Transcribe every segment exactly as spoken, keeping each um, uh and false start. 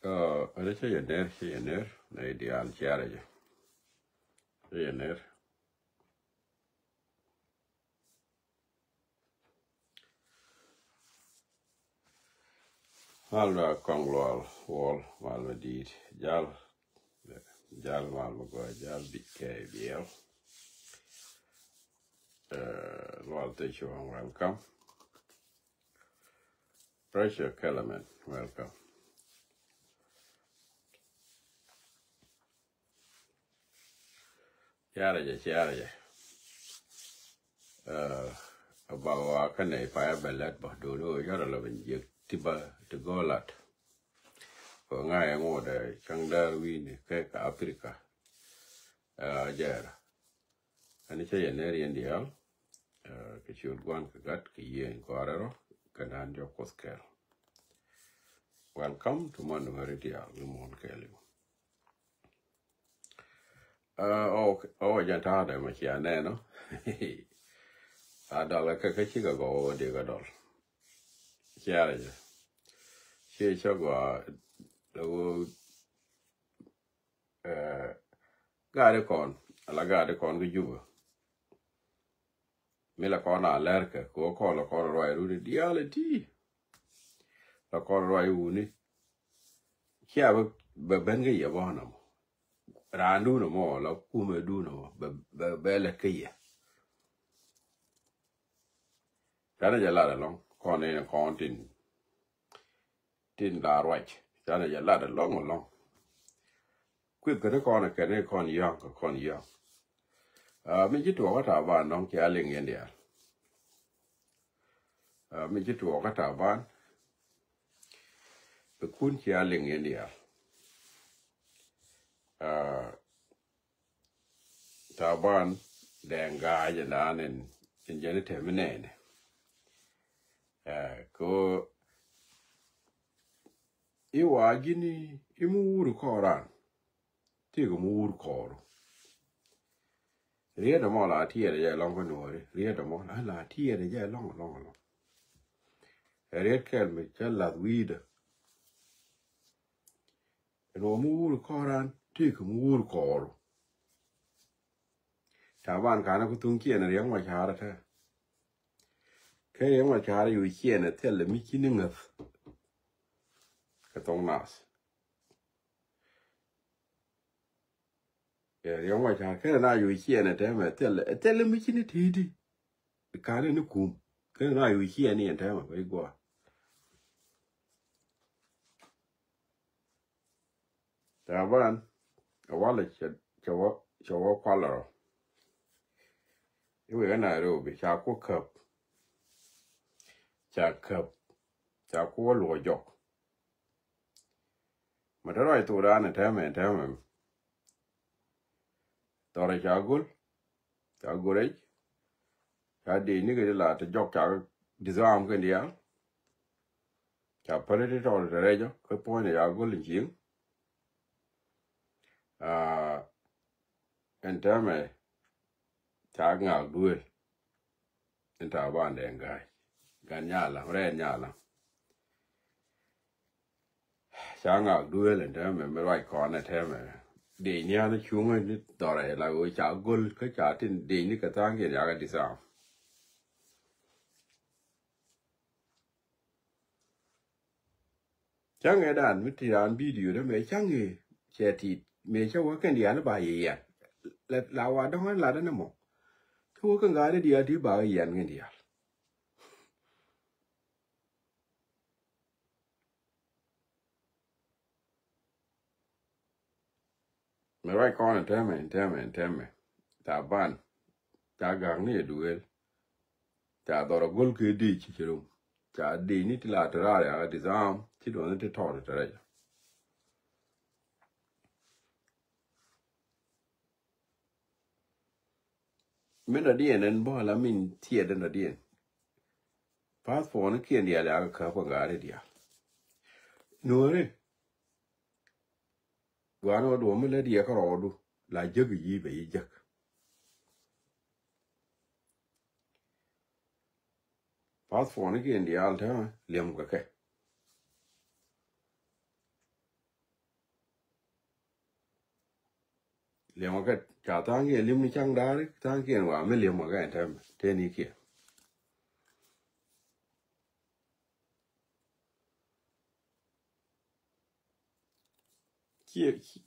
Ɛ, ɛ, cä yɛ ner, cä yɛ ner, nɛ diaal ciarɛ jɛ. Cä yɛ ner. Mal mɛ Kɔŋ Lual Wal, mal mɛ Diit Jal, Jal mal mɛ Gɔaa, Jal bic kɛ biɛl. Ɛ, Lual Tec Cuɔ̱ŋ, welcome. Pressure Kellerman, welcome. Ciarɛ jɛ, ciarɛ jɛ. Ɛ, a bak wa kä nɛy payä bɛ lɛt bä, do̱n ɣöö yɔrɛ lɔ ben jiɛk ti bä ti go̱o̱lat. Kɛ ŋa̱c ɛŋu dɛ cäŋ däär wi̱i̱ni kɛ kɛ Africa. Ɛ, jɛɛrä. Ani cä yɛ ner yɛn diaal, ɛ, kɛ ciöt Gua̱n kɛ Gat kɛ Yiëë in Kɔaarɛ rɔ kɛ naan jɔk Kuoth kɛɛl. Welcome to Mandung Area diaal, ni muɔ̱ɔ̱n kɛɛliw. Ɛ, ɔ, ɔ, jɛn ta̱a̱dɛ mɛ cia nɛn ɔ. A dɔl kɛ kä cikɛ gɔw ɔ dee kɛ dɔl. Ciarɛ jɛ. Ciɛ cä gɔaa, ɛ, ɣöö, ɛ, gaari kɔn, ala gaari kɔn kä Jubɛ. Mi la kɔn a lɛr kɛ, kɛ ɣöö kɔn la kɔn ruac runi diaal ɛ ti. La kɔn ruac wuni. Cia bɛ, bɛ ben kä yɛ bä nɔmɔ. Raandun ɛmɔ, la kumɛdun ɛmɔ, bɛ, bɛ, bɛ lät kä yɛ. Canɛ jɛ lat ɛlɔ̱ŋ, kɔn in kɔn tin, tin la ruac. Canɛ jɛ lat ɛlɔ̱ŋ ɛlɔ̱ŋ. Kuith kɛn kɔn kɛn kɔn yɔ̱ŋ kɛ kɔn yɔ̱ŋ. Ɛ, mi ci tuɔɔkä Taban nɔŋ cia liŋ yɛn diaal. Ɛ, mi ci tuɔɔkä Taban. Bɛ kun cia liŋ yɛn diaal. Ɛ, Taban Dɛŋ Ga̱a̱c ɛn daan ɛn, ɛn jɛn i̱ tɛm inɛɛnɛ. Ɛ, kɛ ɣöö i̱ wa ji̱n i̱, i̱ mi wur kɔɔran. Tëëkɛ mi wur kɔɔru. Riet ɛmɔ la tiɛɛdɛ jɛ ɛlɔ̱ŋ kä Nuɔ̱ɔ̱ri. Riet ɛmɔ la, la tiɛɛdɛ jɛ ɛlɔ̱ŋ, ɛlɔ̱ŋ, ɛlɔ̱ŋ. Ɛ riet kɛl mi cä lath wi̱i̱dä. Ɛn ɣöö mi wur kɔɔran, tëëkɛ mi wur kɔɔru. Taban kanɛ ku thuŋ ciɛɛnɛ Riɛk Macar ɛ tɛ. Kɛ Riɛk Macar ɛ yo̱o̱ ciɛɛnɛ thilɛ mi ci ni ŋäth. Kɛ thoŋ nath. Ɛ, Riɛk Macar kɛnɛ na yo̱o̱ ciɛɛnɛ tɛmɛ thilɛ, thilɛ mi ci ni ti̱i̱ti. Kanɛ ni kum. Kɛnɛ na yo̱o̱ ciɛɛnɛ yɛn tɛmɛ bä i̱ gɔaa. Taban, ɛ walɛ cɛ, cɛ wä, cɛ wä kualɛ rɔ. I̱ wekɛ Nairobi, ca ku käp. Ca käp. Ca ku wä luɔc jɔk. Mɛ te ruac thokdan ɛ tɛmɛ, ɛ tɛmɛ. Thɔrɛ ca go̱l. Ca go̱l rɛc. Ca dee ni kɛ ti la te jɔk ca disarm kɛn diaal. Ca päli ti tɔɔri te rɛc ɔ kä puɔ̱nyɛ ca go̱l in cieŋ. Aa, ɛn tɛmɛ ca ŋaak duëël. Ɛn Taban Dɛŋ Ga̱a̱c. Gan nyalam, rɛɛn nyalam. Ca ŋaak duëël ɛn tɛmɛ mi ruac kɔn ɛ tɛmɛ. Dee nian cuŋä ni dhɔrɛ la ɣöö ca go̱l kä ca tin dee ni kɛ tha̱a̱ŋ kiɛn yakä disarm. Cäŋɛ dan mi ti raan bidio dä mëë cäŋɛ cɛ tit mëë cä wä kɛn diaal ba yɛ yɛn. La, la wa dɔ̱ŋ lat ni mɔ. Cä wä kɛn gat diaal ti ba yɛ yɛn kɛn diaal. Mi ruac kɔn in tɛmɛ, in tɛmɛ, in tɛmɛ. Taban. Ca gak ni duel. Ca dhɔr a gol ke di ci ci rum. Ca di ni ti la ti rari a disarm ci duɔni ti tɔri ti rɛc. Min dɔ̱diɛn ɛn bä la min thiɛɛt ɛn dɔ̱diɛn. Passport ni kiɛn diaal yakä käp kɛ ŋa̱a̱ri diaal. Nuɔ̱ɔ̱ri. Gua̱a̱r ni wä duɔ̱ɔ̱m mi lät yɛ kärɔɔdu la jäk yi bɛ yi jäk. Passport ni kiɛn diaal täämɛ liɛm kɛ kɛ. Liɛmɔ kɛ ca tha̱a̱ŋkiɛn li̱m ni ca̱ŋ da̱a̱ri, tha̱a̱ŋkiɛn wa mi liɛmɔ kɛ ɛn tɛmɛ teni kiɛ. Ci, ci,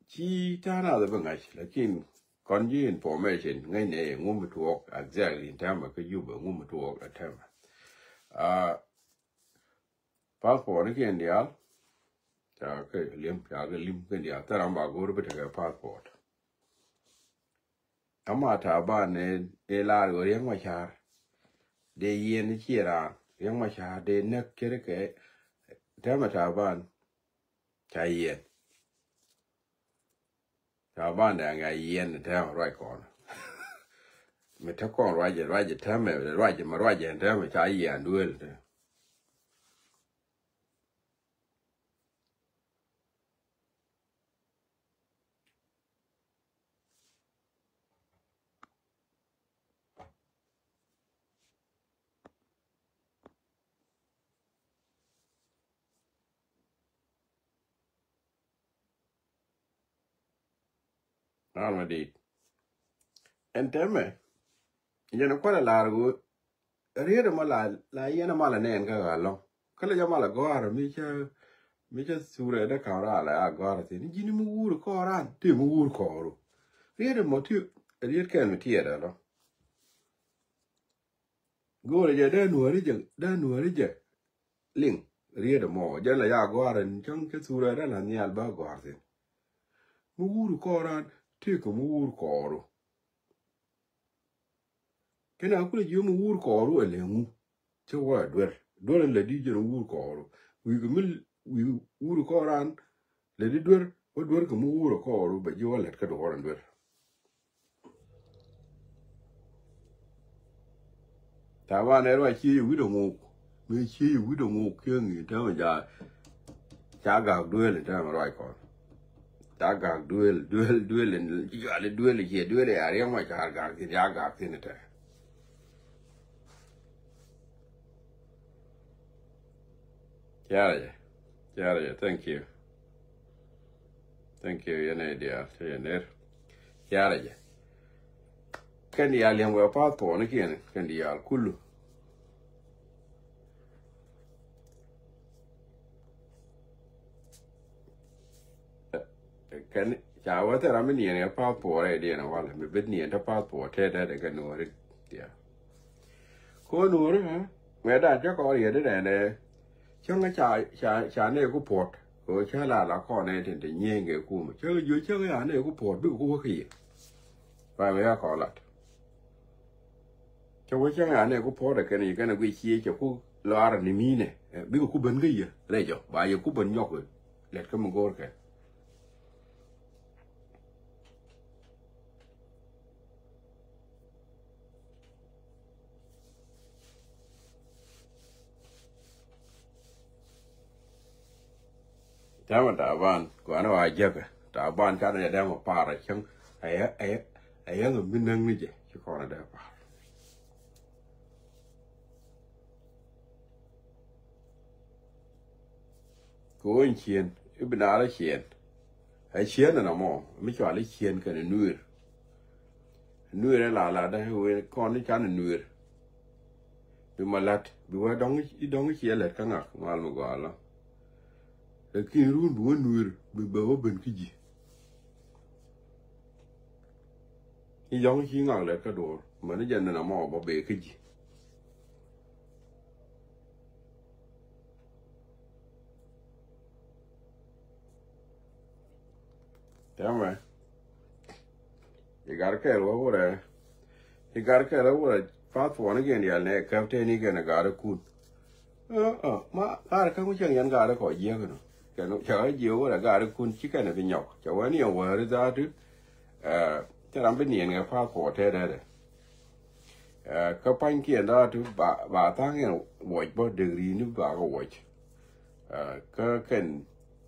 ci ta̱a̱ nath bi ŋa̱c, lakin kɔn ji̱ information ŋäcnɛ ŋu mi tuɔɔk exactly in tɛmɛ kä Jubɛ ŋu mi tuɔɔk a tɛmɛ. Ah, passport ni kiɛn diaal, ca kɛ li̱m, ca kɛ li̱m kiɛn diaal, thil ram ba go̱o̱r bi tekɛ passport. Ama Taban ni, ni lar ɣöö Riɛk Macar dee yiɛn ni ciɛ raan, Riɛk Macar dee näk ce̱tkɛ tɛmɛ Taban ca yiɛn. Taban dee aŋa yiɛn ni tɛmɛ ruac kɔn. Mi te kɔn ruac, ruac tɛmɛ, ruac ma ruac tɛmɛ ca yiɛn duel tɛ. Ran ma dit. Ɛn tɛmɛ, yɛn kualɛ lar gu, riet mɔ la, la yɛn mɔ la nɛn kä ɣalɔ. Kä la jɛ mɔ la gɔr, mi cɛ, mi cɛ surɛ dee ka̱n ral a gɔr thin. Ji̱n mi wur kɔran, ti mi wur kɔru. Riet mɔ ti, riet kɛn mi tiɛt ɛlɔ. Go̱o̱rɛ jɛ dee nuɔri jɛ, dee nuɔri jɛ. Liŋ, riet mɔ, jɛ la ya gɔr in cäŋ cɛ thurɛ dee la nhial ba gɔr thin. Mi wur kɔran, tëëkɛ mi wur kɔru. Kɛn a kulɛ jiö mi wur kɔru ɛ lɛ ŋu. Cɛ wä a duer. Duer in lɛ di jɛ ni wur kɔru. Wi̱i̱ mi, wi̱i̱ wur kɔran, lɛ di duer, wä duer kɛ mi wur kɔru, bɛ jiö wä lɛt kä duɔr in duer. Taban ɛ ruac cie wi̱dɛ ŋuk. Mi cie wi̱dɛ ŋuk kiɛ ŋi̱i̱ täämɛ ca, ca gak duel in täämɛ ruac kɔn. Ca gak duel, duel, duel in, ci juali duel in cie duel in a Riɛk Macar gak thin, ca gak thin in tɛ. Ciarɛ jɛ. Ciarɛ jɛ. Thank you. Thank you. Yɛn ɛ diaal. Cɛ yɛ ner. Ciarɛ jɛ. Kɛn diaal liɛm wɛ passport ni kiɛn. Kɛn diaal kulu. Kɛn ca wä thil ram mi niɛn kɛ passport ɛ diɛn ɛ walɛ. Mi bet niɛn te passport tɛ dɛ dɛ kɛ nuɔri. Diaal. Ko nuɔri, ŋuɛt dan cä kɔn riet di dɛn dɛ. Cäŋ ca, ca, ca nɛ ku puɔt. Ko cä la la kɔn nɛ tin te nyieny kɛ kumɛ. Cä jiö cäŋ ya nɛ ku puɔt bikɛ ku wä kɛ yɛ. Ba mi ya kɔn lat. Cä wä cäŋ ya nɛ ku puɔt ɛ kɛn yi kɛn ɛ gui cie cɛ ku lɔar ni minɛ. Bikɛ ku ben kä yɛ. Rɛ jɔ. Ba yɛ ku ben nyɔk. Lɛt kä mi go̱o̱r kɛ. Täämɛ Taban, gua̱n wa jäkä. Taban canɛ jɛ dɛmɛ par a cäŋ. Ɛ yɛ, ɛ yɛ, ɛ yɛ ŋä mi näŋ ni jɛ. Ci kɔn a dee par. Kɛ ɣöö in ciën, i̱ bi naar ɛ ciën. Ɛ ciën ɛn ɛmɔ, mi cɔal i̱ ciën kɛnɛ nuëër. Nuëër ɛ la latdä, wen kɔn ni canɛ nuëër. Bi ma la̱t, bi wä dɔ̱ŋ, i̱ dɔ̱ŋ i̱ ciɛ lät kä ŋak, mal mi gɔaa lɔ. Lakin run bi wä nuëër, bi bɛ wä ben kä ji̱. I̱ dɔ̱ŋ i̱ ci ŋak lät kä duɔ̱ɔ̱r, mäni jɛ nɛn ɛmɔ bä bee kä ji̱. Tɛmɛ. I̱ gar kɛɛl wä wurɛ. I̱ gar kɛɛl wä wurɛ. Path puɔ̱ni gɛn yɛl nɛ kɛp tɛni gɛn ɛ gar ikun. Ɛ, ɛ, ma gar kä ŋu cɛŋ yɛn gar ikɔ jiɛk inɔ. Kɛn cɛ ɣä jiɛ wurɛ gar ikun ci kɛn ɛ bi nyɔk. Cɛ wä ni ɛ wäri dhaatu. Ɛ, cɛ ram bi niɛn kɛ path puɔ̱ tɛtɛtɛ. Ɛ, kä pa̱nykiɛn dhaatu ba, ba tha̱a̱ŋ yɛn wuɔc bä degri ni ba kɛ wuɔc. Ɛ, kä kɛn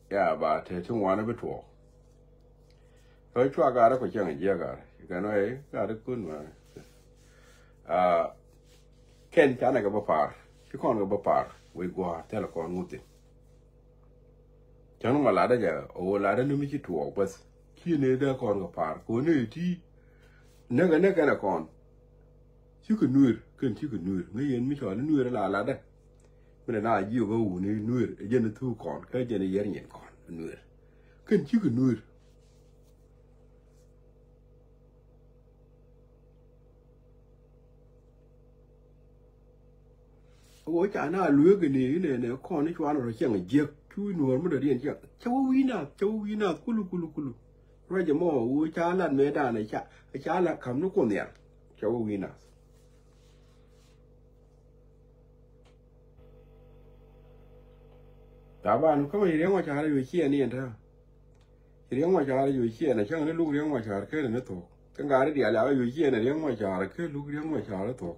ya ba te ti ŋuan bi tuɔɔk. Kä cua gar kɔ cäŋ jiɛ gar kɛn wee gar kun ma. Ɛ, kɛn canɛ kɛ bä par ci kɔn kɛ bä par wee gua̱a̱r thilɛ kɔn ŋuthin. Cäŋ ma latdä jɛ ɣöö latdä ni mi ci tuɔɔk bäth. Yien ëë dee kɔn kɛ pa̱a̱r kɛ ɣöö nɛy ti näk ɛ näk kɛn ɛ kɔn. Cikɛ nueer kɛn cikɛ nueer ŋäc yɛn mi cɔal i̱ nueer ala latdä. Min ɛ na jiök ɛ wuni nueer ɛ jɛn ɛ thuk kɔn kä jɛn ɛ yɛr nyin kɔn nueer. Kɛn cikɛ nueer. Ɣöö ca na lueek kɛ ni inɛ nɛ kɔn i̱ cuan rɔ cieŋ jiäk cu nuɔ̱ɔ̱r mi dɔ̱diɛn cieŋ cä wä wi̱i̱ nath cä wä wi̱i̱ nath kulu kulu kulu. Ruac ɛmɔ ɣöö ca lat mëëdan ɛ ca ɛ ca lat ka̱m ni kun nhial cä wä wi̱i̱ nath. Taban kä mɛ ci Riɛk Macar ɛ yo̱ ciɛ ni ɛn täämɛ. Ci Riɛk Macar ɛ yo̱ ciɛ ni cäŋ ni luk Riɛk Macar ken ni thok. Kä ŋa̱ri diaal yakä yo̱ ciɛ ni Riɛk Macar ken luk Riɛk Macar thok.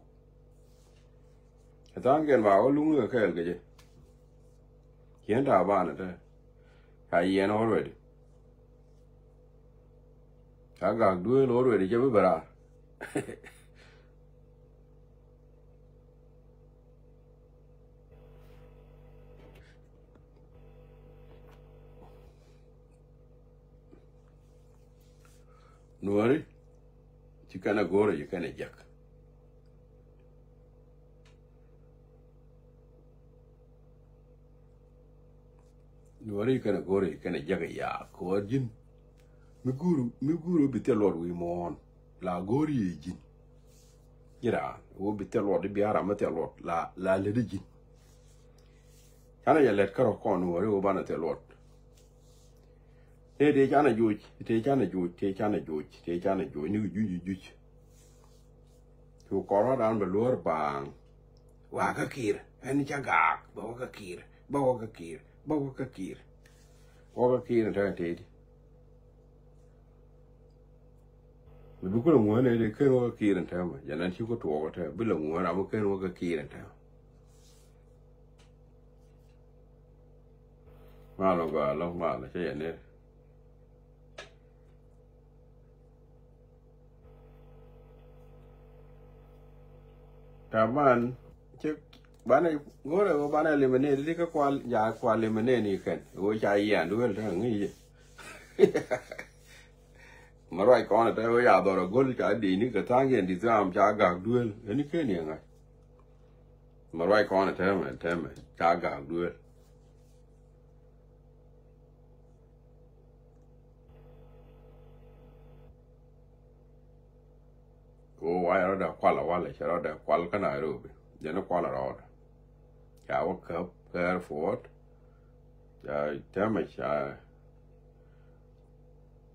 Ɛ tha̱a̱ŋkiɛn ba wä luŋ kɛ kɛɛl kɛ jɛ. Ciɛn Taban ɛ tɛ. Ca yiɛn already. Ca gak duëël already cɛ bi bɛ raar. Nuɔ̱ri ci kɛn a go̱o̱rɛ ci kɛn a jek. Nuɔ̱ri ci kɛn a go̱o̱rɛ ci kɛn a jek a yaak kɛ ɣöö ji̱n mi guur mi guur ɣöö bi thil luɔt wi̱i̱ muɔ̱ɔ̱n la go̱o̱ri yɛ ji̱n. Ji̱ raan ɣöö bi thil luɔt i̱ bia ram mi thil luɔt la la lät i̱ ji̱n. Canɛ jɛ lɛt kärɔ̱ kɔn wä ri wä banɛ thil luɔt. Tëë tëë canɛ joc tëë canɛ joc tëë canɛ joc tëë canɛ joc ni kɛ juc juc. Cu kɔrɔdan bɛ luɔr baaŋ. Wakä Kiir ɛn ca gaak bɛ wakä Kiir bɛ wakä Kiir bɛ wakä Kiir. Wakä Kiir ni tɛn tëëdi. Mi bi kulɛ ŋuäär nɛy ti ken wä kä Kiir in täämɛ jɛ nan ci ku tuɔɔk tɛ bi lɛ ŋuäär ram wä ken wä kä Kiir in täämɛ. Mal ɔ gɔaa lɔ mal ɔ cä yɛ ner. Taban cɛ banɛ go̱rɛ wä banɛ eliminate ti kä kual ja kual eliminate ni kɛn wä ca yian duel tɛ ŋi̱i̱ jɛ. Ma ruac kɔn ɛ tɛmɛ ca dhɔr a go̱l ca di̱i̱ni kɛ tha̱a̱ŋ yɛn di̱t tham ca gak duel ɛni ken yɛ ŋa̱c. Ma ruac kɔn ɛ tɛmɛ tɛmɛ ca gak duel. Ko wayɛ rɔdɛ kual a walɛ cɛ rɔdɛ kual kä Nairobi jɛn kual a rɔɔdɛ. Ca wä käp kä airport. Ca tɛmɛ ca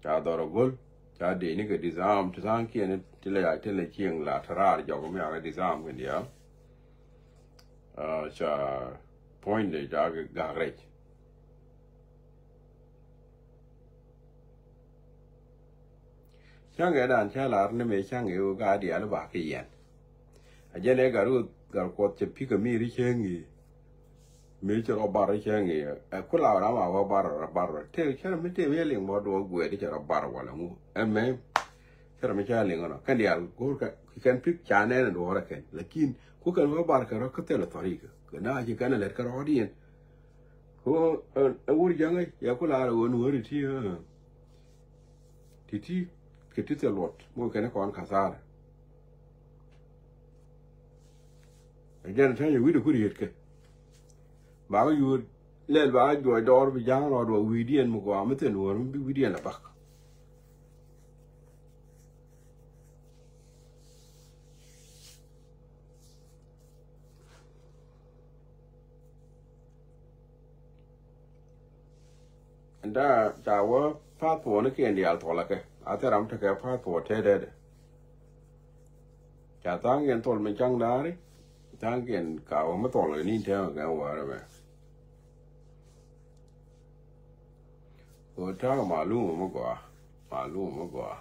ca dhɔr a go̱l ca dee ni kɛ disarm ti tha̱a̱ŋ kiɛn ti lɛ ya ti lɛ cieŋ la te raar jɔk mi a kɛ disarm kɛ diaal. Ca puɔ̱nydɛ ca gak rɛc. Cäŋɛ dan cä lar ni mëë cäŋɛ ɣöö gaat diaal ba kɛ yɛn. A jɛn ɛ gat ɣöö gat kuɔth cɛ pi̱kä mi ri cäŋɛ. Mëë cɛ rɔ bar cäŋɛ ɛ ku la ram a wä bar rɔ bar rɔ tëë cä rɔ mi tëë mi liŋ mɔ duɔk guɛɛt cɛ rɔ bar wala ŋu ɛmɛ. Cä rɔ mi cä liŋ nɔ kɛn diaal go̱o̱r kɛ kɛn pi̱k ca nɛn ɛ duɔɔr ɛ kɛn lakin ku kɛn wä bar kɛ rɔ kä thil ɛ thɔrikä kɛ na ci kɛn ɛ lɛt kɛ rɔ diɛn. Ko ɛ wur jaŋä ya ku laarɛ wä nuɔri ti. Ti ti kɛ ti thil luɔt mɔ kɛn kɔn kathara. Ɛ jɛn ta̱nyɛ wi̱dɛ ku riet kɛ. Ba kɛ yuɔr lɛl ba kɛ juɔc dɔɔr bi jaŋä rɔɔd wä wi̱diɛn mi gɔaa mi thil nuɔr mi bi wi̱diɛn la bak. Nda ca wä passport ni kiɛn diaal thɔlä kɛ a thil ram tekɛ passport te dɛdɛ. Ca tha̱a̱ŋ kiɛn thɔl mi caŋ da̱a̱ri. Tha̱a̱ŋ kiɛn ka wä mi thɔl kɛ ni tɛmɛ kɛ wä rɛ mɛ. Kɛ wä ta̱a̱ malum mi gɔaa malum mi gɔaa.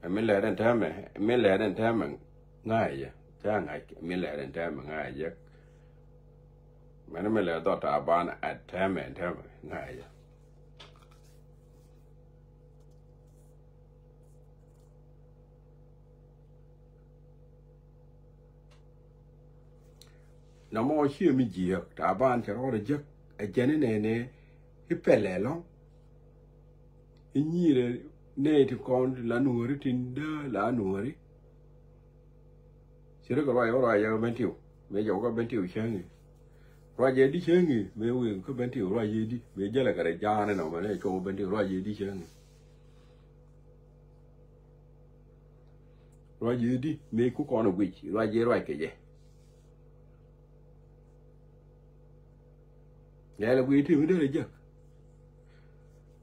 Ɛ mi lɛɛt ɛn tɛmɛ ɛ mi lɛɛt ɛn tɛmɛ ŋa̱cä jɛ. Cä ŋa̱c ɛ mi lɛɛt ɛn tɛmɛ ŋa̱cä jɛ. Mɛn mi lɛɛt dhɔt ta̱a̱ ban ɛ tɛmɛ ɛn tɛmɛ ŋa̱cä jɛ. Nɔmɔ ciɛ mi jiääk ta̱a̱ ban cɛ rɔɔdɛ jek ɛ jɛn inɛnɛ. I̱ pɛlɛ ɛlɔ̱ŋ. Nyirɛ nɛy ti kɔn ti la nuɔri tin dee la nuɔri. Ci ri kɛ ruac ɣä ruac yɛ kɛ Bentiu. Mëë jɛ wä kɛ Bentiu cäŋ i̱ ruac yɛ di cäŋ i̱ mëë wëë kä Bentiu ruac yɛ di mëë jälɛ kɛ rɛ ja̱a̱n inɔ mɛ nɛ cuɔ Bentiu ruac yɛ di cäŋ i̱. Ruac yɛ di mëë ku kɔn i̱ guic ruac yɛ ruac kɛ jɛ. Lɛl i̱ guic ti mi dee rɛ jäk.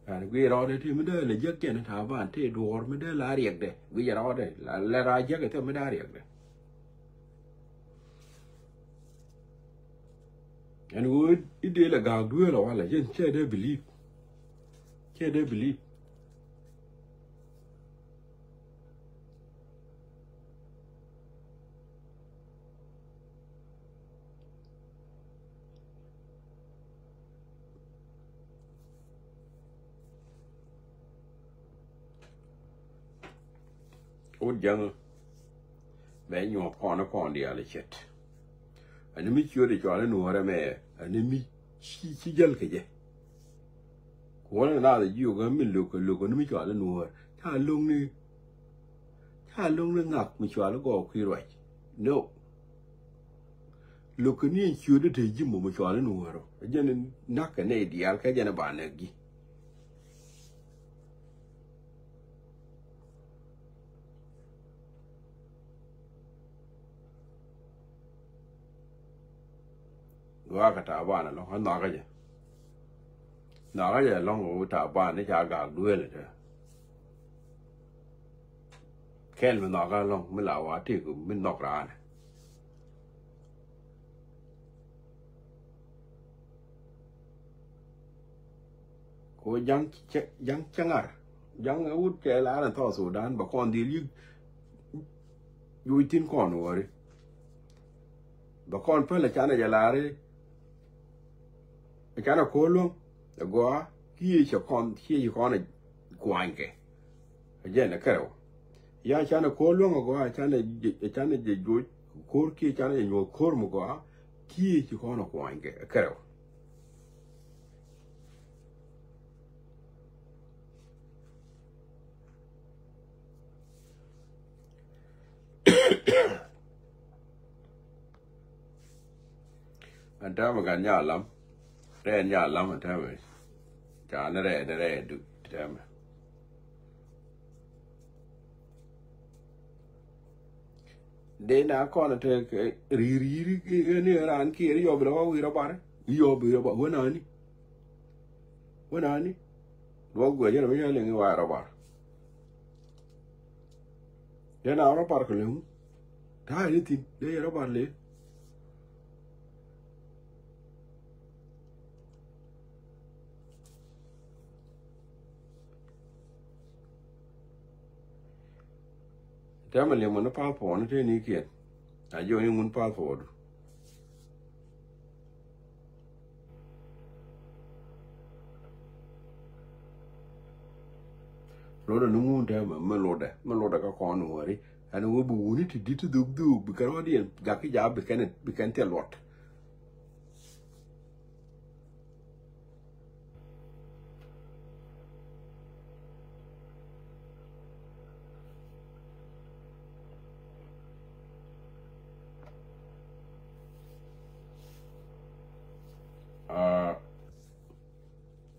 An guic rɔɔdɛ ti mi dee lɛ jäk jɛn ta̱a̱ ban ti duɔ̱ɔ̱r mi dee la riɛkdɛ guic rɔɔdɛ lɛ raa jäk ithɛ mi dee riɛkdɛ. Ɛn ɣöö i̱ dee lɛ ga̱a̱k dueelɛ walɛ jɛn cɛ dee believe. Cɛ dee believe. Wut jäŋä bɛ nyuɔ̱k kɔn kɔn diaal ce̱t. Ani mi ciöt i̱ cɔal i̱ nuɔ̱ɔ̱rɛ mɛ ani mi ci ci jäl kɛ jɛ. Kuɔn in naath jiök ɣä mi lo̱k kɛ lo̱k ani mi cɔal i̱ nuɔ̱ɔ̱r ca lo̱ŋni. Ca lo̱ŋni ŋak mi cɔal i̱ gɔɔk kui̱ ruac. No. Lo̱k kɛ ni in ciötdä te ji̱ mɔ mi cɔal i̱ nuɔ̱ɔ̱r ɔ jɛn in na̱k kɛ nɛy diaal kɛ jɛn in ba nɛk ji̱. Gɔaa kɛ Taban ɛlɔ̱ŋ ɛ nhɔakä jɛ. Nhɔakä jɛ ɛlɔ̱ŋ ɛ wä Taban ni ca gak duëël ɛ tɛ. Kɛl mi nhɔakä ɛlɔ̱ŋ mi la wa tëëk mi nhɔk raanɛ. Ko ja̱ŋ cɛ ja̱ŋ cɛ ŋar ja̱ŋ ɛ wut cɛ laar ɛn thɔɔk Sudan bɛ kɔn dhil yik. Juuc thi̱n kɔn wääri bɛ kɔn päl ɛ canɛ jɛ laari. Ɛ canɛ ko̱o̱l luäŋ ɛ gɔaa kiɛ cɛ kɔn kiɛ cɛ kɔn ɛ kuanykɛ. Ɛ jɛn ɛ kärɛ wä ya canɛ ko̱o̱l luäŋ ɛ gɔaa ɛ canɛ jɛ ɛ canɛ jɛ juuc ko̱o̱r kiɛ canɛ jɛ nyuɔ̱th ko̱o̱r mi gɔaa kiɛ cɛ kɔn ɛ kuanykɛ ɛ kärɛ wä. Ɛn täämɛ gat nyalam rɛɛt nyalam ɛn täämɛ. Ca ni rɛɛt rɛɛt du täämɛ. Dee na kɔn te ri̱i̱r ri̱i̱r ni raan kiɛ ri yɔp bi la wä wi̱i̱ rɔ bar yɔp bi rɔ bar wä nani. Wä nani. Duɔk guɛ jɛn mi cä liŋ i̱ wa rɔ bar. Dee na rɔ bar kɛ liŋ. Ta̱a̱ ni thi̱n dee yɛ rɔ bar liŋ. Tɛmɛ liɛmɔ ni passport ni tëë ni kiɛn. A jiɔ ni ŋun passport du. Lotdɛ ni ŋun tɛmɛ mi lotdɛ mi lotdɛ kä kɔn ni wäri. Ɛn wä bi wuni ti di̱t ti dhuk dhuk bi kɛn wä diɛn gak ki ja̱a̱p bi kɛn bi kɛn thil luɔt.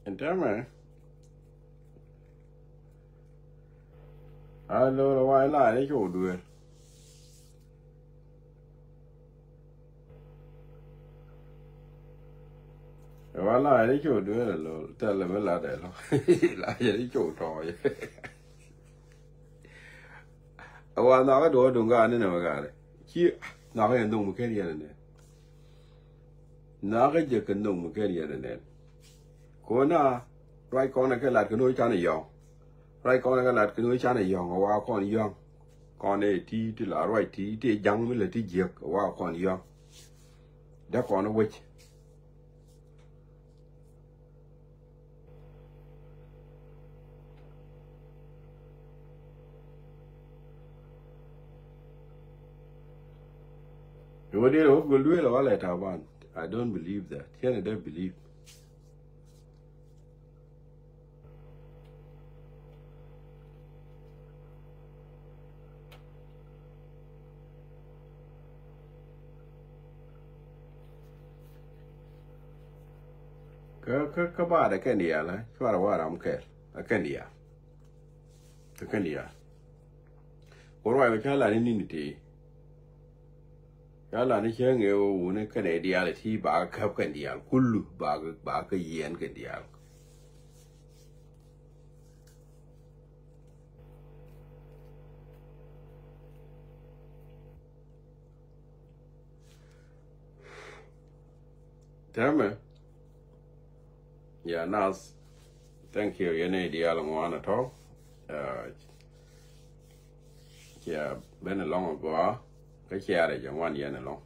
Ɛn tɛmɛ a lo̱r a wa̱a̱ in la ni cu duëël. Ɛ wa la ni cu duëël ɛ lo̱r thɛl mi lat ɛ lɔ la ni cu tɔɔc. Ɛ wa nhɔakä duɔ̱ɔ̱r duŋ gaa ni nɛ wä gaa ni ci nhɔakä yɛn dhuŋ mi ken yɛn ɛ nɛn. Nhɔakä jɛ kɛ nhɔk mi ken yɛn ɛ nɛn. Kona ruac kɔn ɛ kɛ lat kɛ ni wä canɛ yɔ̱ŋ. Ruac kɔn ɛ kɛ lat kɛ ni wä canɛ yɔ̱ŋ ɛ wa kɔn yɔ̱ŋ. Kɔn ɛ ti ti la ruac ti ti ja̱ŋ mi lɛ ti jiäk ɛ wa kɔn yɔ̱ŋ. Dee kɔn ɛ wec. Wä dee wä gol duëël wä lɛ Taban. I don't believe that. Cɛn I don't believe. Kä kä kä ba dɛ kɛn diaal ɛ cuarɛ wa ram kɛl ɛ kɛn diaal. Ɛ kɛn diaal. Ku ruac bɛ ca lan ni ni ti. Ca lan ni cɛ ŋee wä wuni kɛn ɛ diaal ti ba käp kɛn diaal kullu ba ba kä yiɛn kɛn diaal. Tɛmɛ. Ya nas. Thank you. Yɛn i̱ diaal ŋuan ɛ tɔ̱. Cia ben along ago. Kä cia rɛ jɛ ŋuan yɛn along.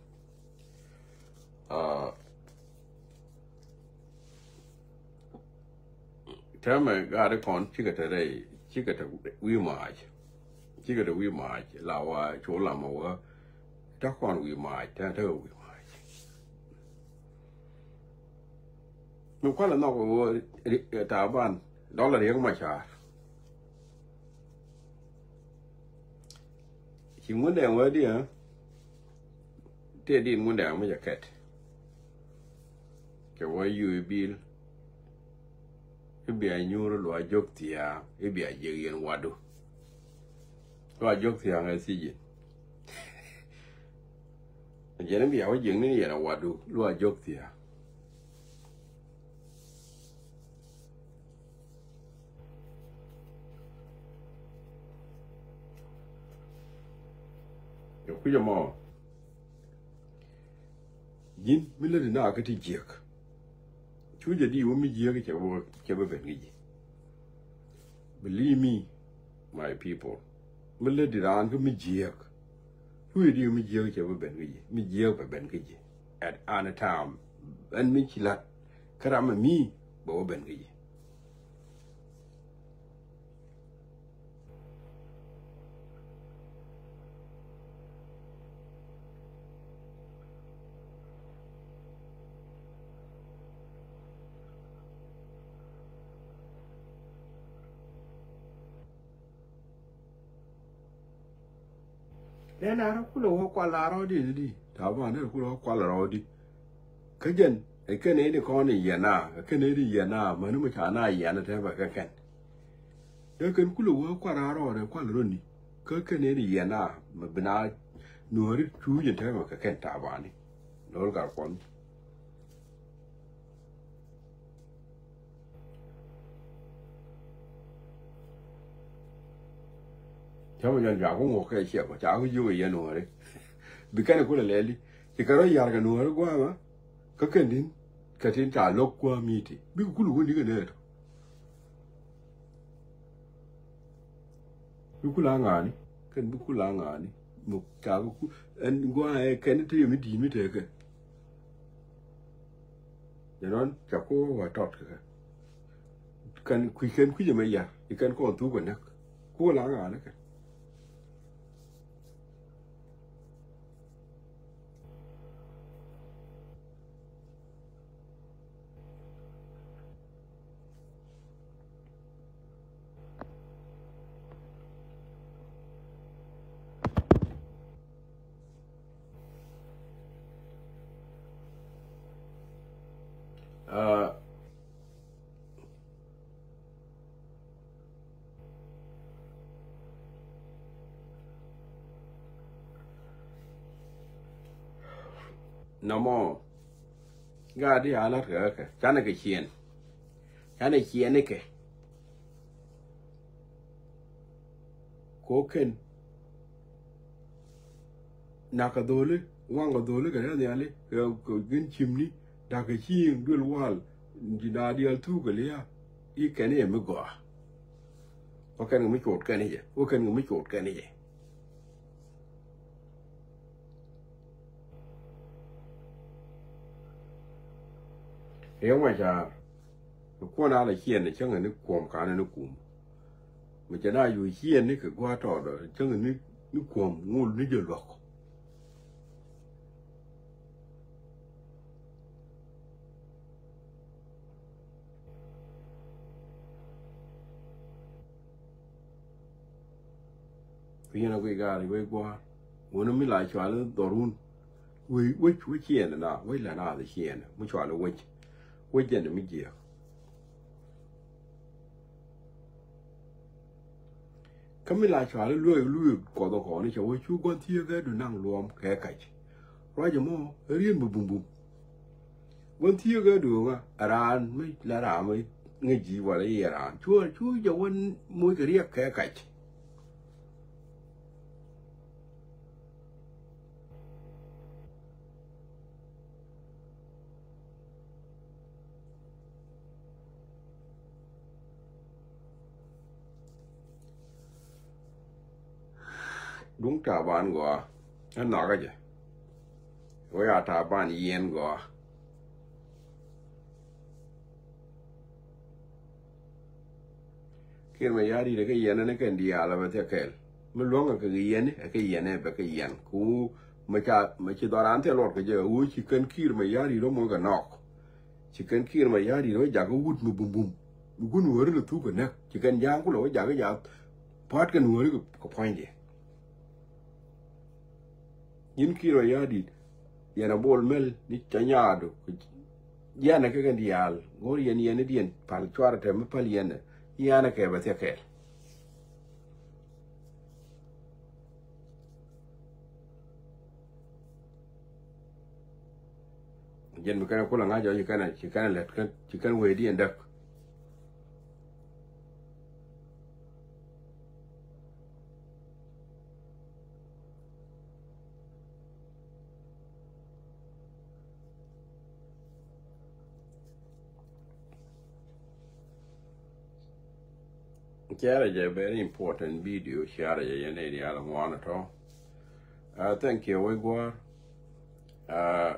Tɛmɛ gaat ikɔn cikɛ te rɛy cikɛ te wi̱i̱ maac. Cikɛ te wi̱i̱ maac la wa cu lam a wä. Te kɔn wi̱i̱ maac te te wi̱i̱ maac. Mi kualɛ nhɔk wä Taban dɔlɛ Riek Macar. Ci ŋundɛ wä diɛ. Tëë din ŋundɛ mi jɛ kɛt. Kɛ wä yuui bil. I̱ bia nyuur luac jok thia̱a̱ŋ i̱ bia jiɛk yɛn wadu. Luac jok thia̱a̱ŋ ɛ thiec yɛn. Jɛn i̱ bia wä jiɛk ni yɛn a wadu luac jok thia̱a̱ŋ. Kɛ kui̱c ɛmɔ. Ji̱n mi lätdi na kä ti jiäk. Cu jɛ di wä mi jiäk cɛ bä cɛ bä ben kä ji̱. Believe me, my people. Mi lätdi raan kä mi jiäk. Cu jɛ di wä mi jiäk cɛ bä ben kä ji̱. Mi jiäk bɛ ben kä ji̱. At any time. Ɛn mi ci lat. Kä ram mi bɛ wä ben kä ji̱. Nɛn a rɔ kulɛ wä kual a rɔ di ni di. Taban ni rɔ kulɛ wä kual a rɔ di. Kä jɛn ɛ kɛn ni di kɔn i̱ yɛn a ɛ kɛn ni di yɛn a mäni mɛ ca na yɛn a tɛmɛ kɛ kɛn. Dee kɛn kulɛ wä kual a rɔ dɛ kual rɔ ni. Kä kɛn ni di yɛn a mɛ bina nuɔri tuuc in tɛmɛ kɛ kɛn Taban ni. Lo̱l gat kuɔn. Cä mi jɔl jaku ŋuɔk kɛ ciɛ bä ca ku jiök i̱ yɛn nuɔri. Bi kɛn kulɛ lɛli ci kɛ rɔ yar kɛ nuɔri gua̱a̱mä. Kä kɛn din kɛ tin ca lo̱k kua̱a̱m iti bik kul wä nikɛ nɛɛtɔ. Bi kul a ŋa̱a̱ni kɛn bi kul a ŋa̱a̱ni. Muk ca bi kul ɛn gua̱a̱ ɛ kɛn ti yɛ mi di̱i̱t mi tɛkɛ. Jɛ nɔn ca ku wä tɔt kɛ kɛ. Kɛn kui̱ kɛn kui̱ jɛ mɛ yar i kɛn kɔn thuk kɛ näk. Ku la ŋa̱a̱ni kɛ. Nɔmɔ. Gaat di a lat kɛ kɛ canɛ kɛ ciɛn. Canɛ ciɛn ikɛ. Ko kɛn. Nak kɛ dholi waŋ kɛ dholi kɛ rɛn nhiali kɛ gin cimni. Dak kɛ ciiŋ duel wal. Di na dial thuk kɛ lia. I kɛn iɛ mi gɔa. Wä kɛn kɛ mi cot kɛn iɛ wä kɛn kɛ mi cot kɛn iɛ. Riek Macar. Kuɔn a la ciɛn ni cäŋɛ ni kuɔm kanɛ ni kum. Mi cɛ na yu ciɛn ni kɛ gua̱a̱ tɔɔdɔ cäŋɛ ni kuɔm ŋul ni jɛ luɔk. Ku yɛn a guic gaari wec gua̱a̱r wuni mi la cuali dhɔrun. Wec wec wec ciɛɛnɛ na wec la naath ciɛɛnɛ mi cuali wec. Wä jɛn mi jiɛk. Kä mi la cuali lueek lueek kuɔth kɔn i̱ cɛ wä cu gua̱n thieekädu naŋ luɔm kɛ kac. Ruac ɛmɔ ɛ rien mi bumbum. Gua̱n thieekädu ŋa ɛ raan mi la raan mi ŋäc ji̱ wala i̱ ɛ raan cu cu jɛ wä moc kɛ riɛk kɛ kac. Duŋ Taban gɔaa ɛ nhɔakä jɛ. Wee a Taban yiɛn gɔaa. Kiir Mayardit ɛ kɛ yɛn ɛn kɛn diaal ɛ bɛ thiɛ kɛɛl. Mi luäŋ ɛ kɛ yɛn ɛ kɛ yɛn ɛ bɛ kɛ yɛn ku mɛ ca mɛ ci dhɔran thiɛ luɔt kɛ jɛ ɛ ɣöö ci kɛn Kiir Mayardit ɛ moc kɛ nɔɔk. Ci kɛn Kiir Mayardit ɛ wä jakä wut mi bumbum mi gun wääri lɛ thuk kɛ näk ci kɛn ja̱a̱ŋ kulɛ wä jakä ja̱a̱ŋ. Pa̱a̱t kɛn wääri kɛ puɔ̱nydiɛ. Yɛn Kiir Mayardit yɛn a Bol Mel ni ca nyaadu. Yɛn a kɛ kɛn diaal ŋo̱r yɛn yɛn ni diɛn pal cuarɛ tɛm mi pal yɛn. Yɛn a kɛ bɛ thiɛ kɛɛl. Jɛn mi kɛn kulɛ ŋa̱c ɔ ci kɛn ci kɛn lɛt kɛn ci kɛn wee diɛn däk. Share jɛ very important video, share jɛ yɛn area la ŋuan tɔ. Uh, thank you, we guar. Uh,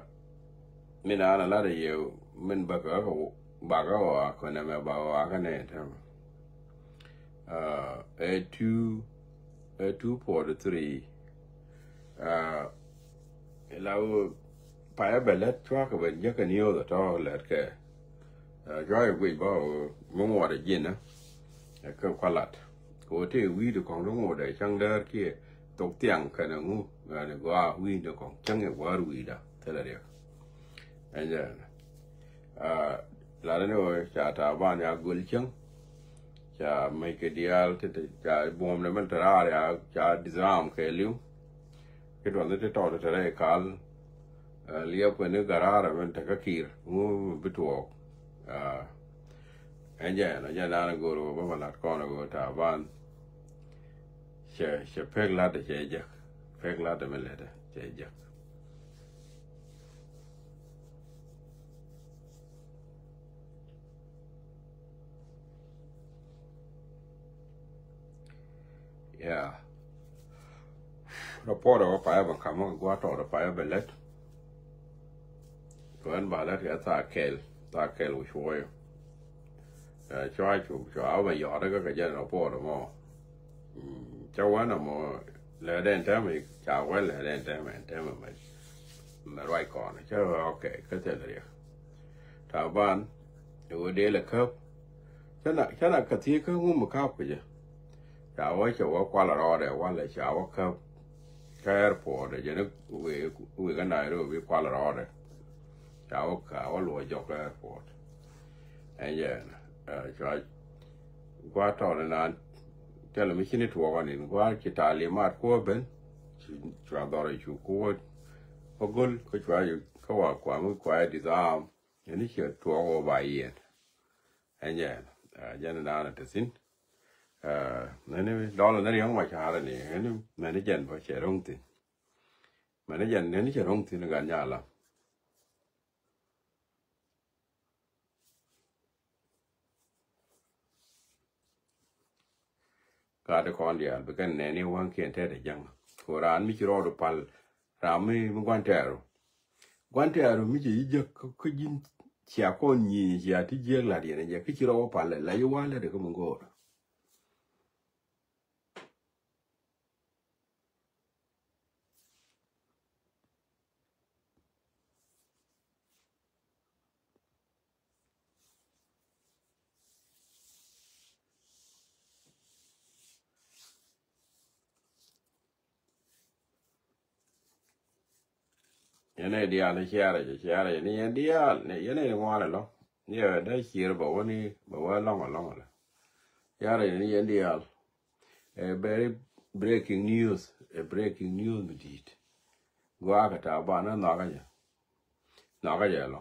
min ana lat yɛ min baka ka baka wa kɔnɛ mɛ ba wa ka nɛ tɛm. Uh, a two, a two forty three. Uh, la wo payɛ bɛ lɛt cua kɛ bɛ jɛ kɛ ni yoth tɔ lɛt kɛ. Ɛ, cuayɛ guic bä mi ŋuɔt ɛ ji̱n ɛ kɛ kualat. Kɛ ɣöö tëë wi̱i̱dɛ kɔŋ ti ŋuɔt ɛ cäŋ däär kiɛ thok thiaŋ kɛnɛ ŋu. Ɣän ɛ gɔaa wi̱i̱dɛ kɔŋ cäŋ ɛ gua̱a̱r wi̱i̱dä thilɛ riɛk. Ɛn jɛ ɛn ɛ lat ɛn ɣöö ca Taban ya göl cäŋ. Ca mec kɛ diaal ti ti ca buɔ̱mdɛ mɛn te raar ya ca disarm kɛɛliw. Ki tuɔth ni ti tɔt ti te rɛy kal. Ɛ, liɛp kɛ ni garaar ɛmɛn tekä Kiir ŋu mi bi tuɔɔk. Ɛ, ɛn jɛ ɛn ɔ jɛ naan go̱o̱r ɣöö bä ma lat kɔn ɣöö Taban cɛ cɛ pek lat cɛ jek. Pek lat mi lɛt cɛ jek. Yeah. Report ɔ payɛ bɛ kamä gua̱a̱r tɔɔt ɔ payɛ bɛ lät. Kɛ ɣän ba lät kɛ thaa kɛl, thaa kɛl wi̱c wuɔyɔ. Ɛ, cua cu cua bɛ yɔɔt kä kɛ jɛn report mɔ. Mm, cä wänɛ mɔ lɛ den tɛmɛ ca wä lɛ den tɛmɛ tɛmɛ mɛ mɛ ruac kɔn cä wä okay kä thil riɛk. Taban ɛ wä dee lɛ käp. Cä na cä na kä thiee kä ŋum mi kap kɛ jɛ. Ca wä cɛ wä kual rɔɔdɛ walɛ ca wä käp. Kä airport ɛ jɛ ni wek wek kä Nairobi kual rɔɔdɛ. Ca wä ka wä luɔ jɔk kä airport. Ɛn jɛ ɛn ɛ cua gua̱a̱r tɔɔt inan thilɛ mi ci ni tuɔɔk ɔn in gua̱a̱r ci talimat kuɔ ben. Cua dhɔr icu kuɔ kä go̱l kä cua kä wa kua mi kua disarm. Ɛn i̱ ciɛ tuɔɔk wä ba yiɛn. Ɛn jɛ ɛn ɛ jɛn inan ɛ te thi̱n. Ɛ nɛni dɔl ni riäŋ ma ca̱rä ni ɛn mɛni jɛn bä cɛ ro̱ŋ thi̱n. Mɛni jɛn nɛni cɛ ro̱ŋ thi̱n gan nyala. Ka ti kɔn diaal bi kɛn nɛni waŋkiɛn tɛt ɛ jäŋ. Ko raan mi ci rɔɔdu pal raan mi mi gua̱n tɛɛru. Gua̱n tɛɛru mi ci yi jek kä ji̱n cia kɔn nyieny cia ti jiek lat yɛn ɛ jɛ kä ci rɔɔdu pal ɛ la yi wa̱a̱ lät ɛ kä mi go̱o̱r. Yɛn ɛ diaal ni ciarɛ jɛ ciarɛ jɛ ni yɛn diaal ni yɛn ɛ ŋuan ɛ lɔ. Yɛ dee cier bɛ wä ni bɛ wä lɔŋ alɔŋ alɛ. Yarɛ ni yɛn diaal. Ɛ very breaking news. Ɛ breaking news mi di̱i̱t. Gua̱a̱ kɛ ta̱a̱ banɛ nhɔakä jɛ. Nhɔakä jɛ lɔ.